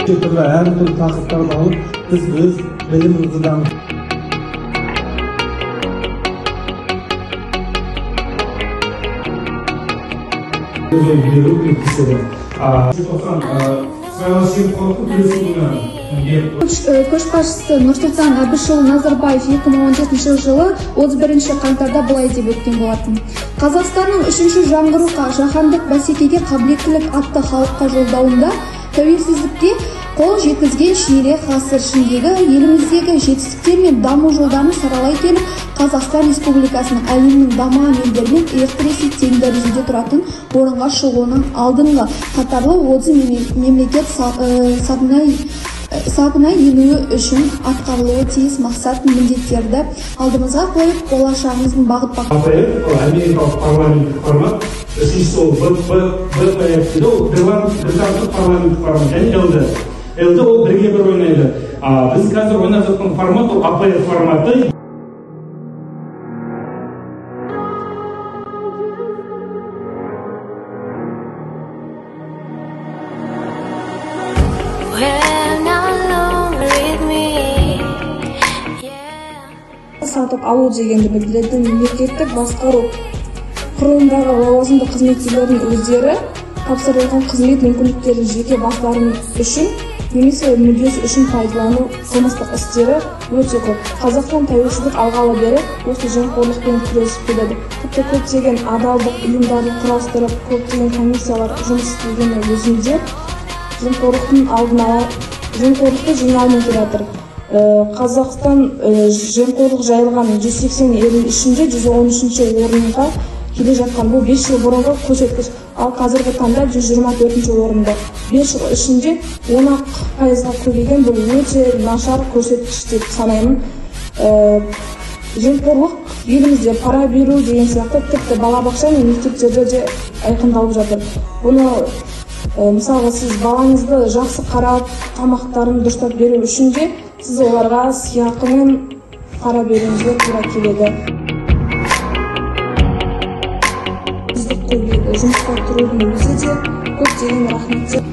Түрлі әртүрлі тақырыптарды алып, біз өз білімімізді дамытып беру көмектеседі. Сыбайлас жемқорлықпен күресу күні. Көшбасшысы Нұрсұлтан Әбішұлы Назарбаев 2017 жылы 31 қаңтарда былай деп өткен болатын. Қазақстанның үшінші жаңғыру жаһандық бәсекеге қабілеттілік атты халыққа жолдауында тәуелсіздікке қол жеткізген ширек ғасыр ішіндегі еліміздегі жетістіктер мен даму жолдарын саралай келіп, Қазақстан Республикасының әлемнің дамыған елдерімен иық тіресе тең дәрежеде тұратын орынға шығуының алдыңғы қатарлы 30 мемлекет сапына енуі үшін атқарылуы тиіс мақсат міндеттерді алдымызға қойып, болашағымыздың бағыт АПФ, ол америкалық парламенттік формат, үшіншісі ол БПФ дейді, ол британдық парламенттік формат, және ЛД. ЛД ол бірге бір ойнайды. Біз қазір ойнап жатқан формат ол АПФ форматы. Сатып алу дегенді білдіретін мемлекеттік басқару құрылымдағы лауазымды қызметкерлердің өздері тапсырылған қызмет мүмкіндіктерін жеке бастарын үшін немесе мүддесі үшін пайдалану қылмыстық істері өте көп. Қазақстан тәуелсіздік алғалы бері осы жемқорлықпен күресіп келеді. Тіпті көптеген адалдық ұйымдарын құрастырып, көптеген комиссиялар жұмыс істегеннің өзінде жемқорлықтың алдын ала жемқорлықты жеңе алмай келе жатыр. Қазақстан жемқорлық жайылған 180 елдің ішінде 113-ші орынға келе жатқан. Бұл 5 жыл бұрынғы көрсеткіш, ал қазіргі таңда 124-ші орында. 5 жыл ішінде 10%-ға көбейген. Бұл өте нашар көрсеткіш деп санаймын. Жемқорлық елімізде пара беру деген сияқты тіпті балабақша мен мектептерде де айқындалып жатыр. Бұны мысалға сіз балаңызды жақсы қарап, тамақтарын дұрыстап беру үшін де сіз оларға сыйақымен пара беруіңізге тура келеді. Көбейді. Жұмысқа тұрудың өзі де көптеген рахметтер.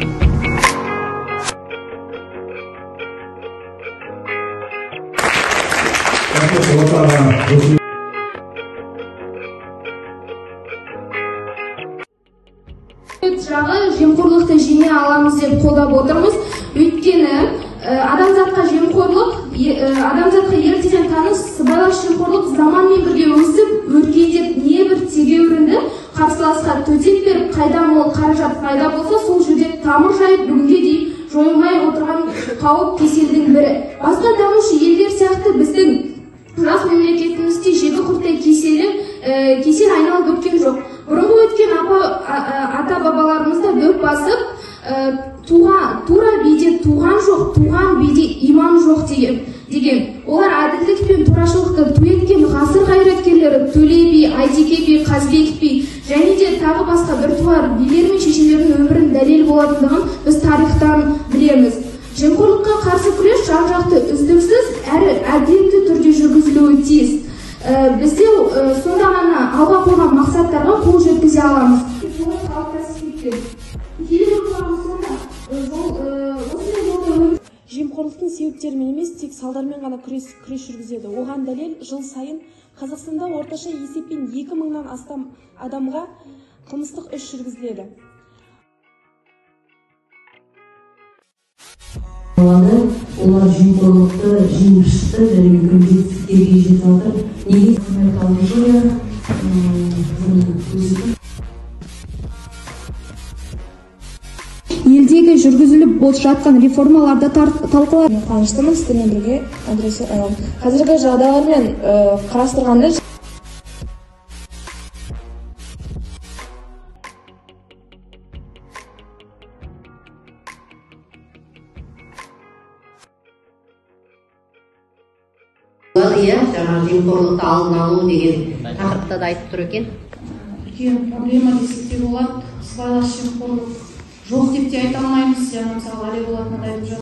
Жағы жемқорлықты жеңе аламыз деп қолдап отырмыз. Өйткені адамзатқа жемқорлық, адамзатқа ертеден таныс сыбайлас жемқорлық заманмен бірге өсіп, өркендеп, небір тегеурінді қарсыласқа төтеп беріп, қайда мол қаражат пайда болса, сол жерде тамыр жайып, бүгінге дейін жойылмай отырған қауіп кеселдің бірі. Басқа дамушы елдер сияқты біздің жас мемлекетімізде жегі құрттай кесел айналып өткен жоқ. Бұрынғы өткен ата-бабаларымыз да дөп басып, тура биде туған жоқ, туған биде иман жоқ деген. Олар әділдік пен турашылықты ту еткен ғасыр қайраткерлері Төле би, Айтеке би, Қазбек би және де тағы басқа біртуар билер мен шешендердің өмірін дәлел болатындығын біз тарихтан білеміз. Жемқорлыққа қарсы күрес жан-жақты, үздіксіз әрі әділетті түрде жүргізілуі тиіс. Бізде сонда ғана алға қойған мақсаттарға қол жеткізе аламыз. Жемқорлықтың себептерімен емес, тек салдармен ғана күрес жүргізеді. Оған дәлел, жыл сайын Қазақстанда орташа есеппен 2000-нан астам адамға қылмыстық іс жүргізіледі. Олар жемқорлықты жеңіп шықты және үлкен жетістіктерге жетіп жатыр. Неге құрметті аудитория, Елдегі жүргізіліп жатқан реформаларды талқылады. Мен қуаныштымын, сіздермен бірге адресі қазіргі жағдайлармен қарастырғанда Иә, жаңағы жемқорлықты алдын алу деген тақырыпта да айтып тұр екен. Үлкен проблема десек те болады. Сыбайлас жемқорлық жоқ деп те айта алмаймыз. Жаңа мысалы Әлия Болатовна да айтып жатыр.